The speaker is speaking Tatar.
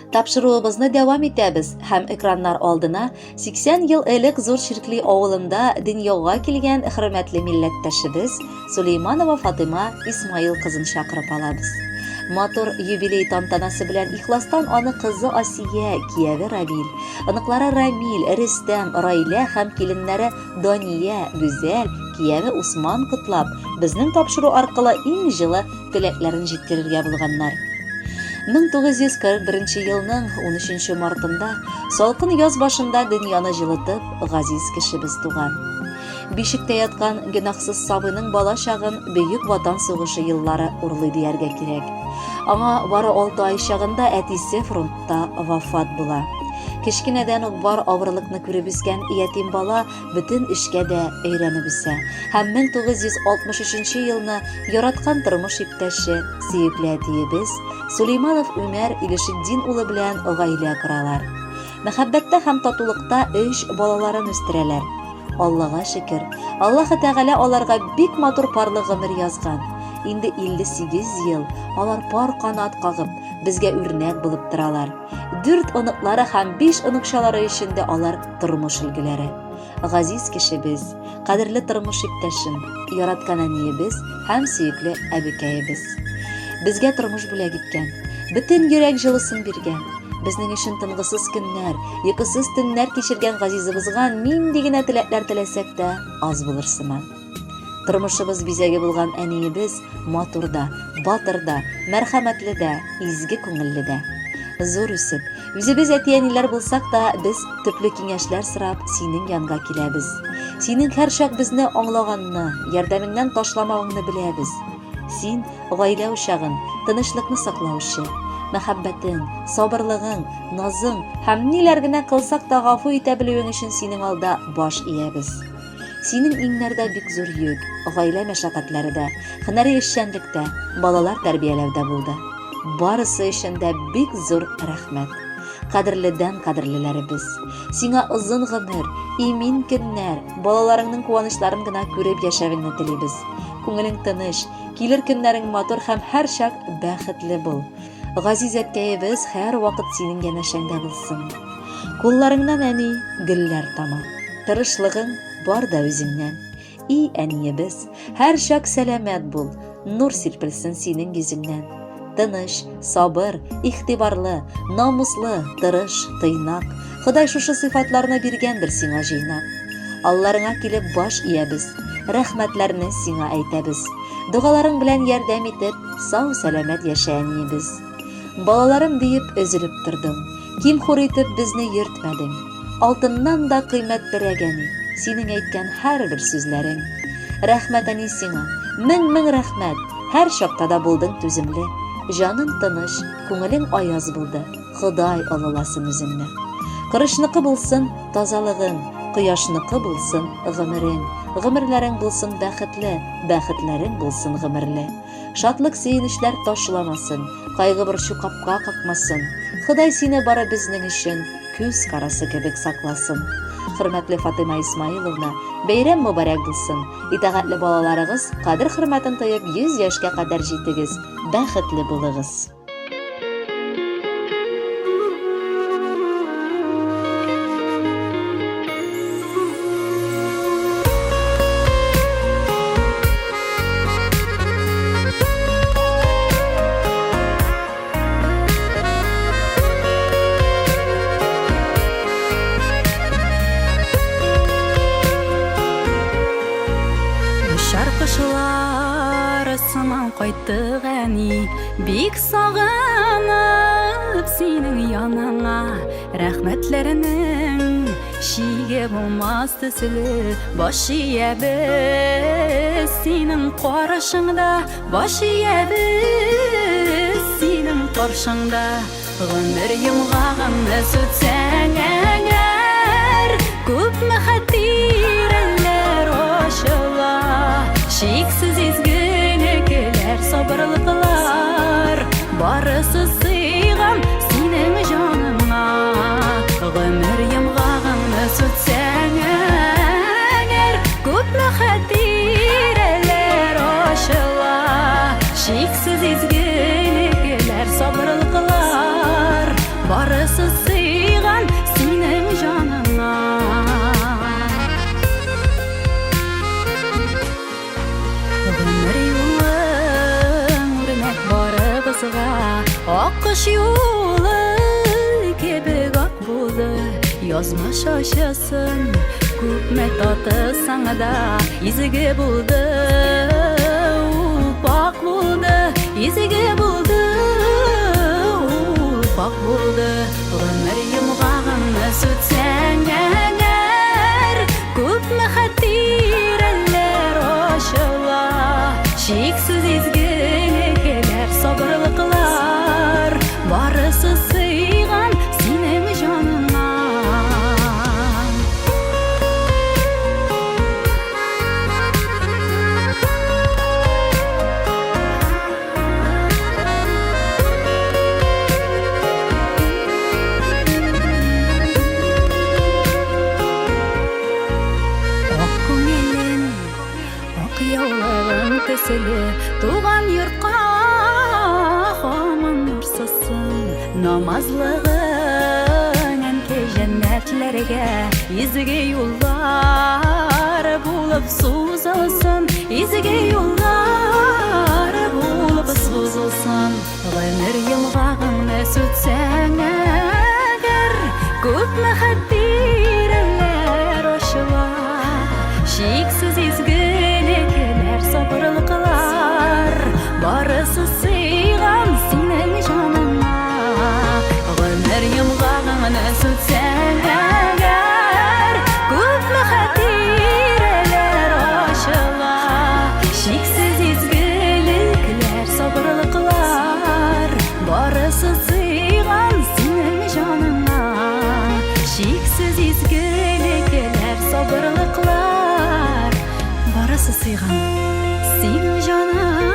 Тапшыруыбызны дәвам итәбез һәм экраннар алдына 80 ел элек Зур Чиркли авылында дөньяга килгән хөрмәтле милләттәшебез Сулейманова Фатыйма Исмаил кызын чакырып алабыз. Матур юбилей тантанасы белән ихластан аны кызы Асия, кияве Равил, оныклары Рамил, Рөстәм, Райлә һәм киленнәре Дания, Гүзәл, кияве Усман котлап, безнең тапшыру аркылы иң җылы теләкләрен җиткерергә булганнар. 1941 елның 13 мартында салкын яз башында дөньяны җылытып, газиз кешебез туган. Бишектә яткан гөнаһсыз сабыйның бала чагын Бөек Ватан сугышы еллары урлый дияргә кирәк. Аңа бары 6 ай чагында әтисе фронтта вафат була. Кечкенәдән үк бар авырлыкны күреп үскән ятим бала бөтен эшкә дә өйрәнеп үсә һәм 1963 елны яраткан тормыш иптәше, сөекле әтиебез Сулейманов Үмәр Илешетдин улы белән гаилә коралар. Мәхәббәттә һәм татулыкта өч балаларын үстерәләр. Аллага шөкер, Аллаһы Тәгалә аларга бик матур парлы гомер язган. Инде 58 ел алар пар канат кагып, безгә үрнәк булып торалар. Дүрт оныклары һәм биш оныкчалары өчен дә алар тормыш өлгеләре. Газиз кешебез, кадерле тормыш иптәшем, яраткан әниебез һәм сөекле әбекәебез. Безгә тормыш бүләк иткән, бөтен йөрәк җылысын биргән, безнең өчен тынгысыз көннәр, йокысыз төннәр кичергән газизыбызга нинди генә теләкләр теләсәк тә, аз булыр сыман. Тормышыбыз бизәге булган әниебез матур да, батыр да, мәрхәмәтле дә, изге күңелле дә. Зур үсеп, үзебез әти-әниләр булсак та, без төпле киңәшләр сорап синең янга киләбез. Синең һәрчак безне аңлаганны, ярдәмеңнән ташламавыңны беләбез. Син гаилә учагын, тынычлыкны саклаучы. Мәхәббәтең, сабырлыгың, назың һәм ниләр генә кылсак та гафу итә белүең өчен синең алда баш иябез. Синең иңнәрдә бик зур йөк, гаилә мәшәкатьләре дә, һөнәри эшчәнлек тә, балалар тәрбияләү дә булды. Барысы өчен дә бик зур рәхмәт. Кадерледән кадерлеләребез. Сиңа озын гомер, имин көннәр, балаларыңның куанычларын гына күреп яшәвеңне телибез. Күңелең тыныч, килер көннәрең матур һәм һәрчак бәхетле бул. Газиз әткәебез һәрвакыт синең янәшәңдә булсын. Кулларыңнан, әни, гөлләр тама. Тырышлыгың бар да үзеңнән. И, әниебез, һәрчак сәламәт бул, нур сирпелсен синең йөзеңнән. Тыныч, сабыр, игътибарлы, намуслы, тырыш, тыйнак. Ходай шушы сыйфатларны биргәндер сиңа җыйнап. Алларыңа килеп баш иябез, рәхмәтләрне сиңа әйтәбез. Догаларың белән ярдәм итеп, сау-сәламәт яшә, әниебез. Балаларым диеп өзелеп тордың. Ким-хур итеп безне йөртмәдең. Алтыннан да кыйммәтлерәк, әни, синең әйткән һәрбер сүзләрең. Рәхмәт, әни, сиңа, мең-мең рәхмәт, һәр чакта да булдың түземле. Җаның тыныч, күңелең аяз булды, Ходай олыласын үзеңне. Корычныкы булсын тазалыгың, кояшныкы булсын гомерең. Гомерләрең булсын бәхетле, бәхетләрең булсын гомерле. Шатлык-сөенечләр ташламасын, кайгы-борчу капка какмасын. Ходай сине бары безнең өчен күз карасы кебек сакласын. Хөрмәтле Фатыйма Исмаиловна, бәйрәм мөбарәк булсын. Итагатьле балаларыгыз кадер-хөрмәтен тоеп 100 яшькә кадәр җитегез, бәхетле булыгыз. Очар кошлар сыман кайттык, әни, бик сагынып синең яныңа. Рәхмәтләренең чиге булмас төсле, баш иябез синең карашыңда, баш иябез синең каршыңда. Гомер йомгагыңны сүтсәң әгәр, күпме хатирәләр ачыла, чиксез изгелекләр, сабырлыклар, барысы сыйган синең җаныңа. Гомер йомгагыңны сүтсәң әгәр, күпме хатирәләр ачыла, чиксез изгелекләр, сабырлыклар, барысы Аккош юлы кебек ак булды. Язмыш ачысын күпме татысаң да, изге булды. Ул пак булды, изге булды. Ул пак булды. Гомер йомгагыңны сүтсәң әгәр, күпме хатирәләр ачыла. Чиксез изгелекләр, сабырлыклар, барысы сыйган синең җаныңа. Ак күңелең, ак яулыгың төсле, туган йортка һаман нур сызсын. Намазлыгың, әнкәй, җәннәтләргә изге юллар булып сузылсын, изге юллар булып сузылсын. Гомер йомгагыңны сүтсәң әгәр, күпме хатирәләр ачыла. Чиксез изгелекләр, сабырлыклар, барысы сыйган синең җаныңа. Гомер йомгагыңны сүтсәң әгәр, күпме хатирәләр ачыла. Чиксез изгелекләр, сабырлыклар, барысы сыйган синең җаныңа. Чиксез изгелекләр, сабырлыклар, барысы сыйган синең җаныңа.